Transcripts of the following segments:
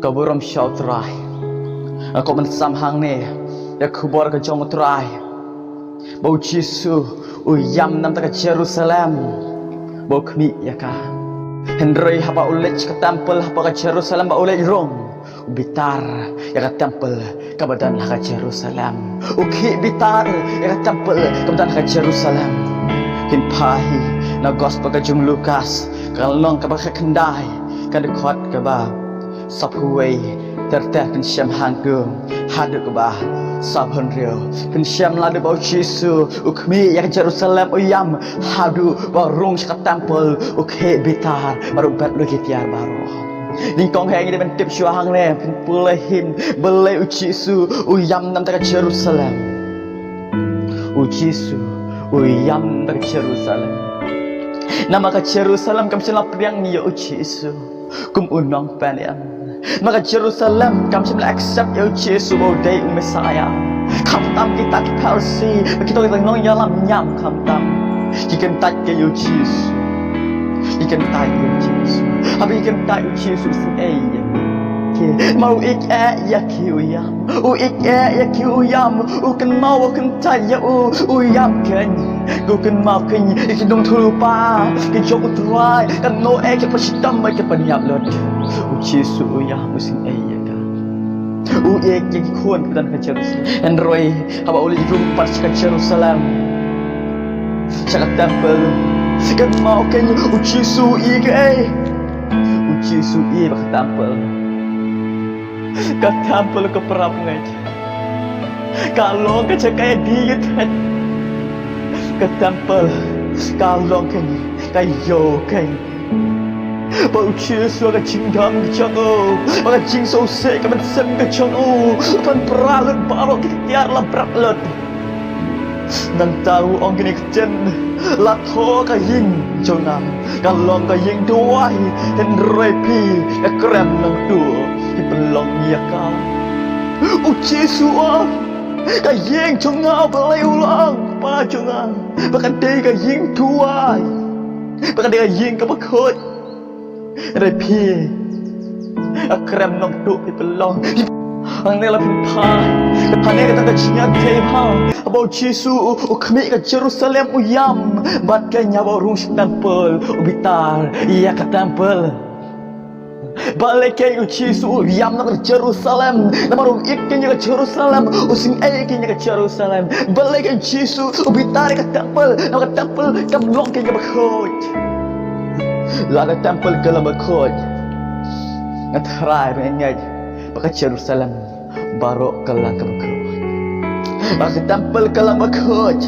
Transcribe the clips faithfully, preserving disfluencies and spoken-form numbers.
Ka burom sha u Trai. Nga kwah ban sam hangne ïa ka khubor ka jong u Trai, ba u Jisu u ïam na bynta ka Jerusalem ba u khmih ïa ka. Hynrei haba u leit sha ka temple hapoh ka Jerusalem ba u leit rung, u bitar ïa ka temple kaba don ha ka Jerusalem. U khih bitar ïa ka temple kaba don ha ka Jerusalem. Phin phai na gospel ka jong u Lukas, ka lynnong kaba khatkhyndai, ka dkhot kaba sawphew wei, ter ter phin shem hangto haduh kaba sawphew hynriew. Phin shem lada ba u Jisu u khmih ïa ka Jerusalem, u ïam haduh ba u rung sha ka temple, u khih bitar bad u bet lut ki tiar baroh. Nyngkong hi ngi dei ban tip shuwa hangne, phin pule hi, balei u Jisu u ïam na bynta ka Jerusalem. U Jisu u ïam na bynta ka Jerusalem. Namar ka Jerusalem kam shym la pdiang ïa u Jisu kum u nongpynim. Namar ka Jerusalem kam shym la accept ïa u Jisu ba u dei u Messiah. Khamtam kita ki Pharisi bad kito kita ki nongïalam niam, khamtam ki kyntait ïa u Jisu. Ki kyntait ïa u Jisu. Haba ki kyntait, u Jisu u sngewsih ïa ki. Ma u ïeit eh ïa ki, u ïam. U ïeit eh ïa ki, u ïam. U kynmaw, u kyntait ïa u, u ïam kein. U kynmaw kein ïa ki nongïathuhlypa ki jong u Trai, katno eh ki ba shitom, ki ba niap lut. U Jisu u ïam, u sngewsih ïa ka. U ïeit ïa ki khun kiba don ha Jerusalem. Hynrei haba u leit rung pat sha ka Jerusalem, sha ka temple, kynmaw kein u Jisu u ïeit kaei. U Jisu u ïeit ba ka temple. Ka temple, ko para bangeit, ka long ka jaka ïadie ïathuh. Ka temple ka long kein ka ïew kein ba u Jisu, ka jingdom ka jong u, ba ka jingsngewsih ka mynsiem ka jong u, u pynpra lut baroh ki tiar, la bret lut. Nangta u ong kine ki ktien: La thoh ka ïing jong nga ka long ka ïing duwai, hynrei phi, ka krem nongtuh phi pynlong ïa ka. U Jisu u ong, ka ïing jong nga, balei u la ong, Kpa jong nga, ba ka dei ka ïing duwai, ba ka dei ka ïing kaba khuid. Hynrei phi, ka krem nongtuh phi pynlong. Hangne la phin phai, hangne kata ka jingïathuh, haba u Jisu u khmih ka Jerusalem, u ïam, bad kein haba u rung sha ka temple, u bitar ïa ka temple. Balei kein u Jisu u ïam na ka Jerusalem? Namar u ïeit kein ïa ka Jerusalem, u sngewsih kein ïa ka Jerusalem. Balei kein u Jisu u bitar ïa ka temple? Namar ka temple kam long kein kaba khuid. Lada ka temple ka long kaba khuid, nga tharai ba ngin ngeit ba ka Jerusalem baroh ka long kaba khuid. Ba ka temple ka long kaba khuid,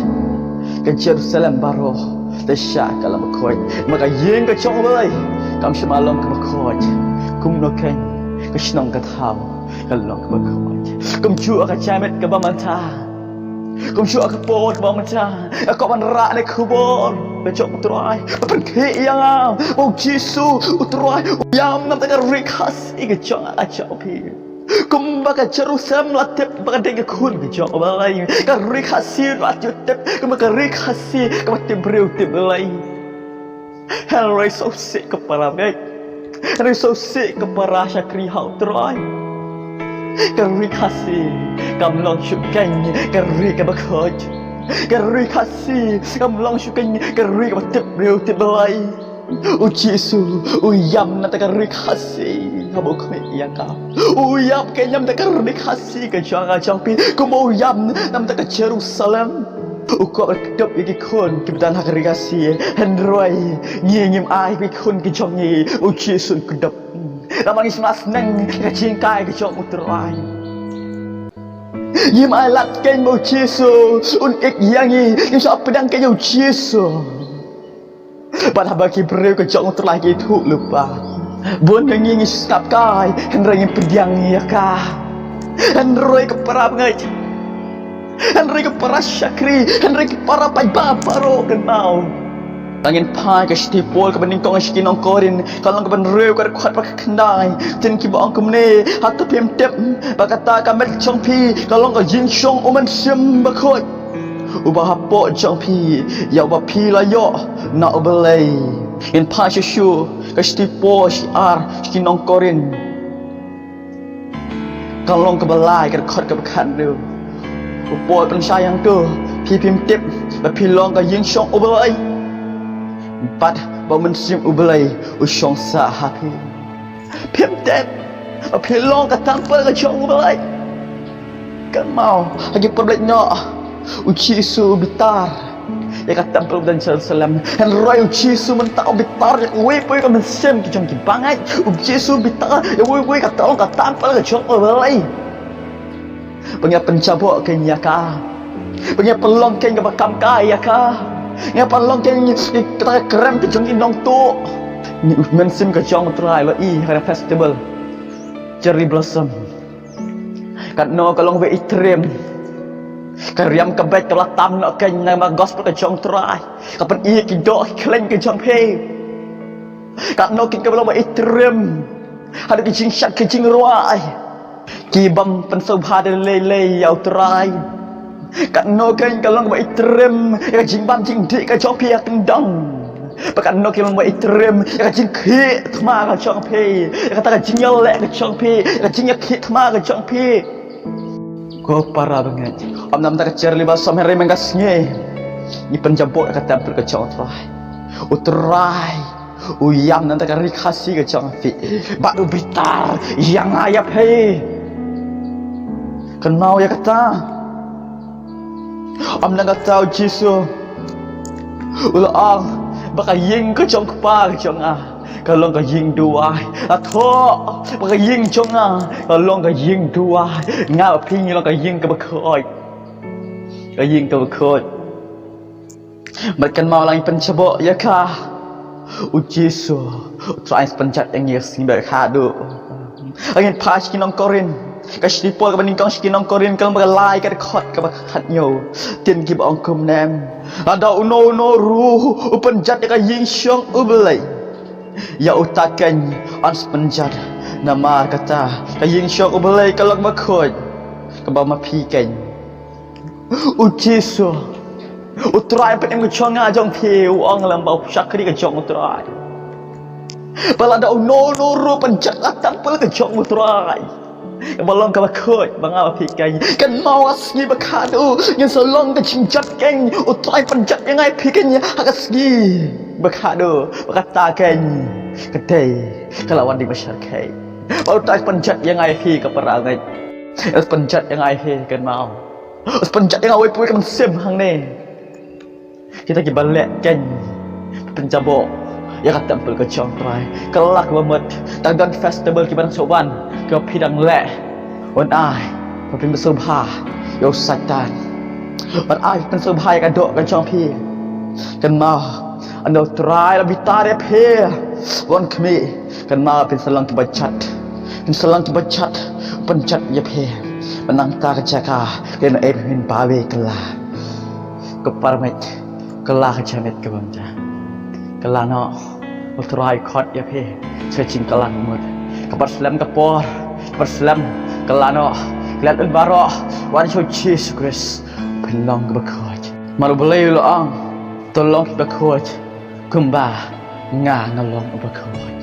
ka Jerusalem baroh te shah ka long kaba khuid. Ma ka ïing ka jong U Blei kam shym la long kaba khuid. Kumno kein ka shnong ka thaw ka long kaba khuid? Kumjuh ka jingmut kaba mynta, kumjuh ka por kaba mynta, nga kwah ban rah ïa ka khubor ka jong U Trai. Pynkhih ïa nga, U Jisu U Trai u ïam na bynta ka Ri Khasi ka jong nga, ka jong phi. Kumba ka Jerusalem la tip ba ka dei ka khun ka jong U Blei, ka Ri Khasi ruh la tip, kumba ka Ri Khasi kaba tip briew tip Blei. Hynrei sngewsih ko para bangeit, hynrei sngewsih ko para shakri ha U Trai. Ka Ri Khasi kam long shuh kein ka ri kaba khuid. Ka Ri Khasi kam long shuh kein ka ri kaba tip briew tip Blei. U Jisu u ïam na bynta ka Ri Khasi haba u khmih ïa ka. U ïam kein na bynta ka Ri Khasi ka jong nga, ka jong phi, kumba u ïam na bynta ka Jerusalem. U kwah ban kdup ïa ki khun kiba don ha ka Ri Khasi. Hynrei ngi ngim ai ba ki khun ki jong ngi, U Jisu un kdup. Namar ngi sngewsih ïa ka jinghikai ka jong U Trai. Ngim ai lad kein ba U Jisu un ïeit ïa ngi, ngim shah pdiang kein ïa U Jisu. Bad haba ki briew ka jong U Trai ki ïathuhlypa, bun na ngi ngi sngap kai, hynrei ngim pdiang ïa ka. Hynrei ko para bangeit, hynrei ko para shakri, hynrei ko para paidbah baroh kynmaw. Ngin phai ka shithi Paul kaba nyngkong sha ki nong Korinth, ka lynnong kaba hynriew, ka dkhot ba khatkhyndai. Ktien kiba ong kumne: Hato phim tip ba kata ka met jong phi ka long ka ïing jong U Mynsiem Bakhuid, uba hapoh jong phi, ïa uba phi la ïoh na U Blei? Ngin phai shuh shuh ka shithi Paul shi ar sha ki nong Korinth. Ka long kaba lai ka dkhot kaba khatduh. U Paul pynshai hangto, phi phim tip ba phi long ka ïing shong U Blei, bad ba u Mynsiem U Blei u shong sah ha phi. Phim tip ba phi long ka templ ka jong U Blei. Kynmaw, ha ki por ba leit noh, u Jisu u bitar ïa ka templ ba don Jerusalem. Hynrei u Jisu mynta u bitar ïa kawei pa kawei ka mynsiem ki jong ki bangeit. U Jisu u bitar ïa kawei pa kawei ka templ, ka templ ka jong U Blei. Ba ngi pynjaboh kein ïa ka. Ba ngi pynlong kein kaba kam ka ïa ka. Ngi pynlong kein kata ka krem ka jong ki nongtuh. Ni u Mynsiem ka jong U Trai la i ha ka festival cherry blossom. Katno ka long ba i triem. Ka riam ka beit ka la tam noh kein na ma gospel ka jong U Trai. Ka pyni ki doh ki khleiñ ka jong phi. Katno kein ka long ba i triem. Haduh ki jingshad ki jingrwai. Ki bym pynsngewbha de lei lei ïa U Trai. Katno kein ka long ba i triem ïa ka jingbam jingdih ka jong phi ha kyndong. Bad katno kein long ba i triem ïa ka jingkhih thma ka jong phi, ïa kata ka jingïaleh ka jong phi, ïa ka jingïakhih thma ka jong phi. Ko para bangeit, ym namar ka cherry blossom hynrei man ka sngi ngi pynjaboh ïa ka templ ka jong U Trai. U Trai u ïam na ka ri Khasi ka jong phi bad u bitar ïa nga ïa phi. Kynmaw ïa kata. Ym na kata u Jisu u la ong ba ka ïing ka jong Kpa ka jong nga ka long ka ïing duwai. Ïathuh ba ka ïing jong nga ka long ka ïing duwai. Nga bad phi ngi long ka ïing kaba khuid. Ka ïing kaba khuid. Bad kynmaw la ngi pynjaboh ïa ka, u Jisu u Trai u sa pynjot ïa ngi ha ka sngi ba khatduh. Ngin phai sha ki nong Korinth, ka shithi Paul kaba nyngkong sha ki nong Korinth, ka lynnong ba lai, ka dkhot kaba khathynñiew. Ktien kiba ong kumne: Lada uno uno ruh u pynjot ïa ka ïing shong U Blei, ïa uta kein un sa pynjot. Namar kata ka ïing shong U Blei ka long kaba khuid, kaba ma phi kein. U Jisu u Trai, u Pynïaid ka jong nga jong phi, u ong lem bad u shakri ka jong u Trai ba lada uno uno ruh u pynjot ïa ka templ ka jong u Trai, ba long kaba khuid ba nga bad phi kein. Kynmaw ha ka sngi ba khatduh ngin sa long ka jingjot kein. U Trai u pynjot ïa nga ïa phi kein ha ka sngi ba khatduh. Bad kata kein ka dei ka la wan ding ba shyrkhei. Bad u Trai u pynjot ïa nga ïa phi ko para bangeit. U pynjot ïa nga ïa phi, kynmaw. U pynjot ïa nga uwei pa uwei ka mynsiem hangne. Kita kiba leh kein pynjaboh ïa ka templ ka jong u Trai. Kylla kaba mut, dang don festival kiba dang shu wan, kiba phi dang leh. Wan ai ba phin pynsngewbha ïa u Soitan. Wan ai ba phin pynsngewbha ïa ka doh ka jong phi. Kynmaw, ynda u Trai u la bitar ïa phi, wan khmih. Kynmaw, phin sa long kiba jot. Phin sa long kiba jot. U pynjot ïa phi. Ba nangta ka jaka ka dei ban ai ba phin bawe kylla. Ko para bangeit, kylla ka jingmut kaba mynta. Kylla noh, u Trai u khot ïa phi sha ka jingkylla mut. Kaba slem ka por, kaba slem, kylla noh. Klet lut baroh, wan sha u Jisu Khrist, phin long kaba khuid. Namar u Blei u la ong, to long kiba khuid kumba nga nga long uba khuid.